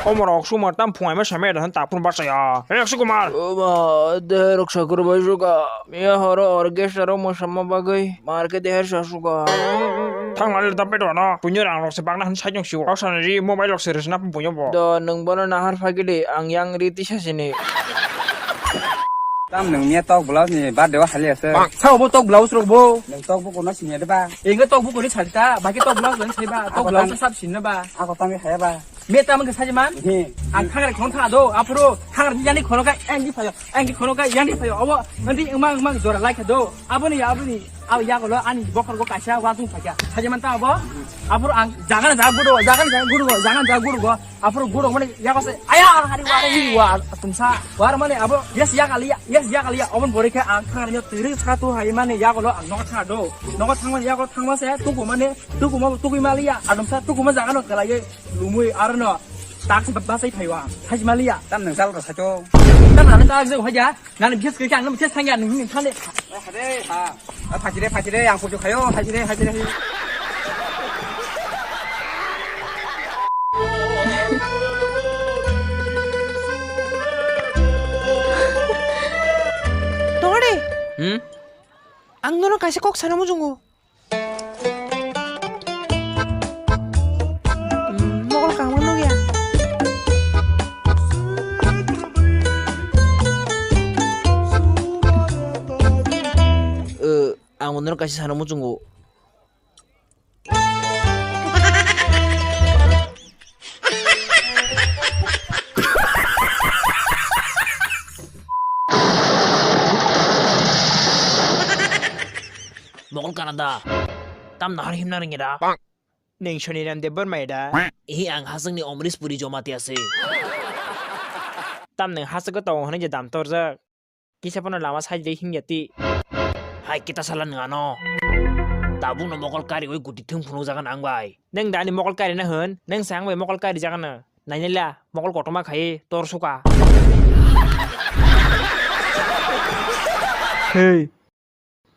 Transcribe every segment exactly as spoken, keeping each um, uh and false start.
Omorok sumar tam phungaima samaya da ta phun basaya. Hey, Akshay Kumar. Oba, de rok sakur bai suka. Miya horo orchestra ro mosama bagwi market de her sasuka. Thang lale da pedo no. Punyo rang rok se bagna han sajong siwo. Rok sana ri mobile rok se resna punyo bo. Do nung bono nahar phagidi ang yang ri tisa sini. Tam nung miya tok blouse ni birthday o hali ase. Sao bo tok blouse rok bo. Nung tok bo kono sini de ba. Inga tok bo kori salta. Baki tok blouse lang sai ba. Tok blouse sab sinna ba. Ako tam khaya ba. Me tamo ke sajiman? He. Ang thangre khon tha do, aphuru thangre yani khono ka, ang di phayo, ang di khono ka, yani phayo. Abo, nanti emang, emang jora lai kha do. Aboni, aboni, abo ya golo ani bokhor go kaisa wa tung phakya. Sajiman ta abo? Aphuru ang jagan ja gudo, jagan ja gudo, jagan ja gudo. Aphuru gudo mane ya ko se, aya, hari wa, hari wa, tumsa. War mane abo, yes ya kaliya, yes ya kaliya. Obon bore khe ang thangre nyo tiri sa tu hai mane ya golo ang nogo thang do. Nogo thang mane ya golo thang ma se, tu ko mane, tu ko ma, tu ko maliya. Adum sa, tu ko ma jagan no kalaye. Lumui arono tak se basai phaiwa. Hajmaliya. Tam nang sal rasa cho. Tam nang tak je hoja. Nang bias ke kan bias thangya nang ni thane. Hade ha. Phachire phachire yang pujo khayo phachire phachire. Tore. Hmm? Ang nono kaisa kok sana mujungo. Hmm, mokol kangma nugya. Eh, ang nono kaisa sana muchungo. Mokol kana da? Tam nahar himna ringya da? Ning Soniram Debbarma da? Ihi ang hasangni Omrish Puri Jomati ase. Tam ning hasagwi tongo hwnwi je dam torjak. Kisa phano lama side bai himya ti. Hai kita sala nung ano. Tabuk no mokol kari oi guti thung phunuk jagan ang bai. Nung da ani mokol kari na hwn, nung sa ang bai mokol kari jagan na. Nainila mokol kotorma khai tor suka. Hey,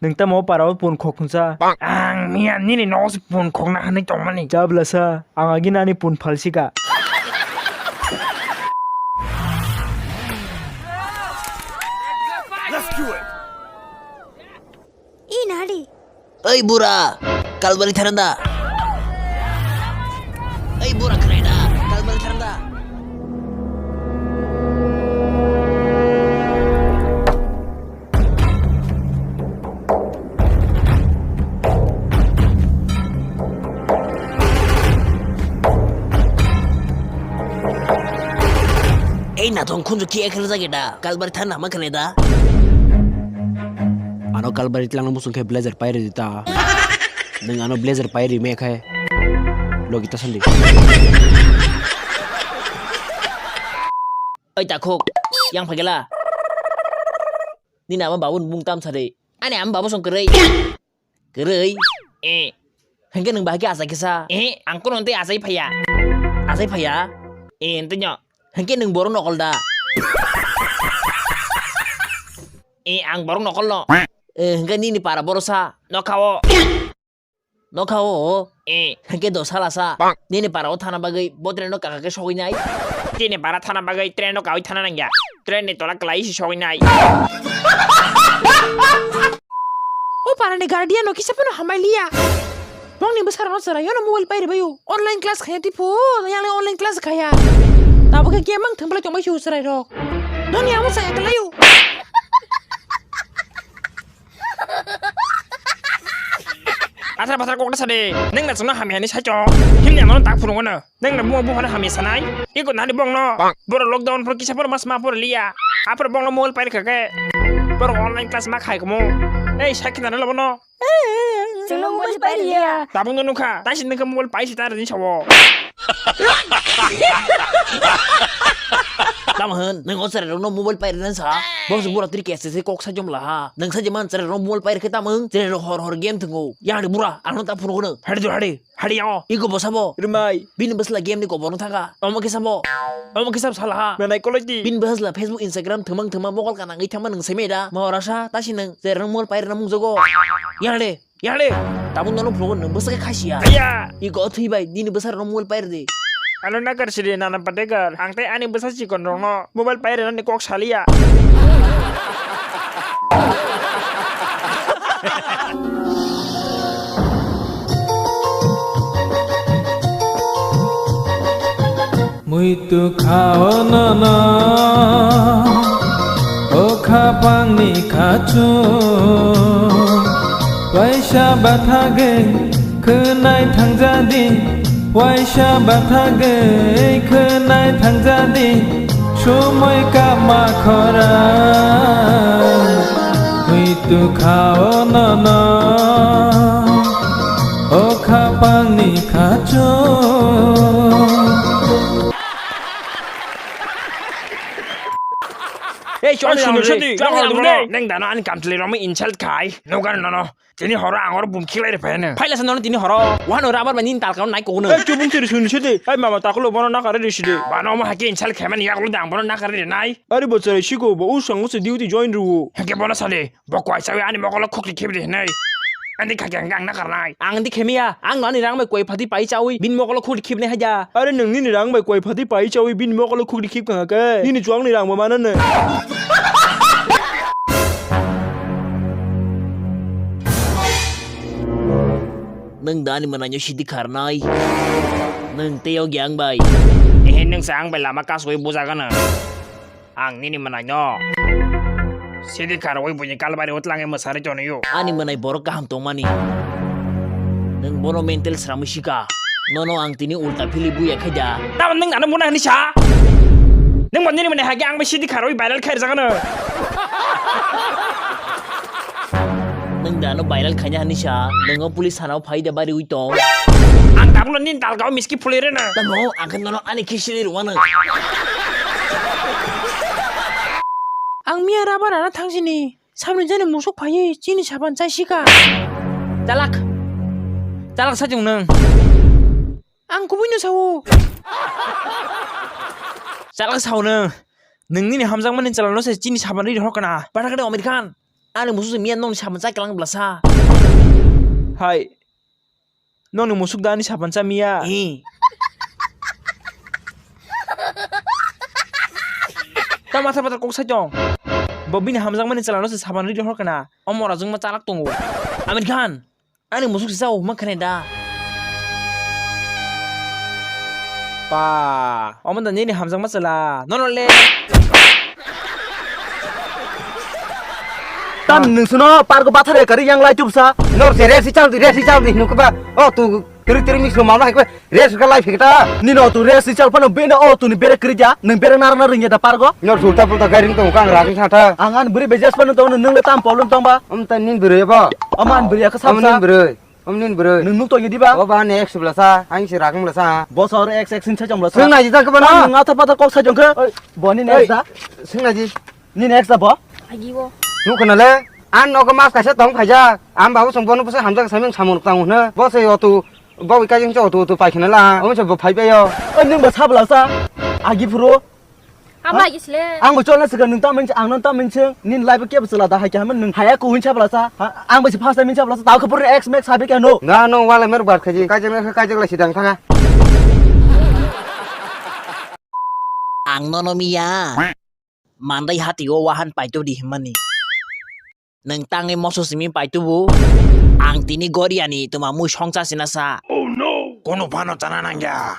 nung tamo para o pun khok khunsa? Ang miya nini no se pun khok na hanai tongmani. Jabla sa, ang agi nani pun phalsika. Let's do it. Inali. Oi bura, kalbari tharanda. Oi bura khreda, kalbari tharanda. Ei nathong khunju ki ekhel jage da, kalbari tharna ma khale da. Ano kalbari tlang musung khe blazer pairi dita. Nung ano blazer pairi me khai. Logita sandi. Oi takhuk, yang phagela. Nini ama babun bung tam sari. Ani ama babu song kwrwi. Kwrwi? Eh. Hengke nung bahai khe achai khe sa? Eh, ang kono tei achai phaiya. Achai phaiya? Eh, tei no. Hengke nung borok nokol da? Eh, ang borok nokol no. Eh, hengke nini para borok sa? Nokha o. Nokha o. Eh, hengke do sala sa? Nini para o thana bagwi bo train no kaka khe sogwi nai? Tini para thana bagwi train no kawi thana nangya. Train ni tola kwlai si sogwi nai. O para ni guardian no kisa phano hambai liya. Bongni bwsarokno chwraiyano mobile pairi baio. Online class khaya tipho, yang le online class khaya. Tabuk khe game mang thwng belai tongbai sio chwrairok. Noni amo chaya kwlaio. Asra basra kokna sade, neng na chwngno hamya hinwi saichong. Himni amano tak phunukgo no. Neng na bumo buphano hamya sanai. Iko nani bongno. Boro lockdown phoro kisa phoro mas ma phoro liya. Aphoro bongno mobile pairi khake. Boro online class ma khai komo. Ei, sakhi nana lobo no. Chwngno mobile pairiya. Tabuk no nukha, taisi nukha mobile paisi ta rwni sawo. Tamo hwn, nwng o chwrairokno mobile pairwna sa? Bo se bura tiri kese se kok sajom laha. Nwng sajeman chwrairokno mobile pairwkhe tamo hwn? Chwrairok hor hor game thwngo. Yang de bura, ano ta phunukno. Hadi do hadi. Hadi yango. Iko bo sabo. Rwmai. Bini bwsla game ni koborno thangkha. Omo khe sabo. Omo khe sabo salaha. Menai koloi di. Bini bwsla Facebook, Instagram thwmang thwmang mokol kanangwi thangma nwng saimai da. Mahorasa tasi nwng. Chwrairokno mobile pairwna mungjago. Yang de. Yale, tabuk nono phunukgo nwng bwswk khe khasiya. Aya! Iko thwibai, nini bwsarokno mobile pairwdi. Ano nakar sidi nana patekar. Ang tei ani bwsa chikon rokno mobile pairwnani kok saliya. Muitu khao nono, o khapangni khachu. Waisa bathagwi khwnai thangjadi, waisa bathagwi khwnai thangjadi, somoi kama khorang. Muitu khao nono, o khapangni khachu. Ei, chwng Ei, sunu sunu sadi, sadi, chwng chwng sunu sadi. Neng dano ani kamchwlwi romwi insult khai. Nogar nono. Tini horo ang oro bum khiklai rw phai no. Phaila sa nono tini horo. Wano rubber bai nini talkao nai kono. Ei, chubung chiri sunu sadi. Ei, mama takulo bono nakare rw sidi. Bano omo haikhe insult khaimani yakulo dang bono nakare rw nai. Ari bo chwrai siko bo usang usi duty join rw. Hake bono sadi. Bo kwai chawi ani mokolo khukri khibidi hinwi. Ani kha khe ang nakarnai. Ang di khemiya, ang no ani rang bai kwai phati pai chawi, bini mokolo khukri khibnai haja. Are nwng nini rang bai kwai phati pai chawi, bini mokolo khukri khib kha khe, nini chuang ni rang bo mana nw. Nwng da ani mwnai no sidi kharnai. Nwng tei o gyang bai. Ehe nwng sa ang bai lama kasoi bujagana. Ang nini mwnaino sidi kharwi buini kalbari o tlangwi mwsari tonio. Ani mwnai borok kaham tongmani. Nwng bono mental sramwi sika. Nono ang tini ulta phili buya khaida. Tamo nwng ano mwnai hwnwi sa? Nwng bo nini mwnai hage ang bai sidi kharwi viral khair jagano. Nwng da ano viral khaina hwnwi sa, nwng o police thana o phai da bari ui tong. Ang tabukno nini dalga o miski phulwi rwna. Tamo, ang khe nono ani khe siri rwmano. Ang miya rubber ana thangsini, samni jani musuk phaiwi chini sapan chai sika. Chalak. Chalak sajung nwng. Ang kubuino sao. Chalak sao nwng. Nwng nini hamjakmani chwla no se chini sapan ri hor kana. Bathakhe Amir Khan. Ani musuk se miya nokni sapan chai kwlang blasa. Hai. Nokni musuk da ani sapan cha miya. Ee. Ta matha patha kok sai tong. Bo bini hamjakmani chwla no se sapan ri hor kana. Omo rajwngma chalak tongo. Amir Khan. Ani musuk se sao huma khane da. Pa, omo da nini hamjakma chwla. Nono le. Tam nung suno pargo bathare kari yang lai tubsa. Nor se resi chal di, resi chal di, nukuba. O tu tiri tiri mix lo mamla hekbe. Resi ka lai phikta. Nino tu resi chal pano bena o tu ni bere kri ja. Nung bere nara nara ringya da pargo. Nor sulta pulta gairing tong kang raging sata. Angan beri bejas pano tong nung le tam problem tong ba. Om ta nin bere ba. Aman beri ka Om nin samsa. Bere. Om nin bere. Nung nuk to yedi ba. O ba ne ex bla sa. Ang si raging bla sa. Bosor ex ex sin sa jong bla sa. Sung na ji ta ka ba na. Nung ata pata kok sa jong ke. Oi. Boni ne Oi. Ex da. Sung na ji. Nini ex da bo? Agi bo. Nuk khna le, an nogo mas kaisa tong phaijak. Am babu song bono bwsa hamjak samung samung tang hwno. Bo se otu, bo wi kajing se otu otu pai khna la. Omo se bo phai bai yo. Oi, nung bo sabla sa. Agi phuru. Ang bai gisle. Ang bo chol na siga nung ta minche, ang nung ta minche. Nin life ke bwsla da hai khe haman nung haya ko hin sabla sa. Ha, ang bo se first time sabla sa. Tao khe purun ex max sabi ke no. Na no wala mer bar khaji. Kajak na kajak la sidang thanga. Ang nono miya. Mandai hati o wahan paito di himani. Nang tangi moso simi paito bu. Ang tini goriani tuma mui songcha sina sa. Oh no. Kono phano chana nangya.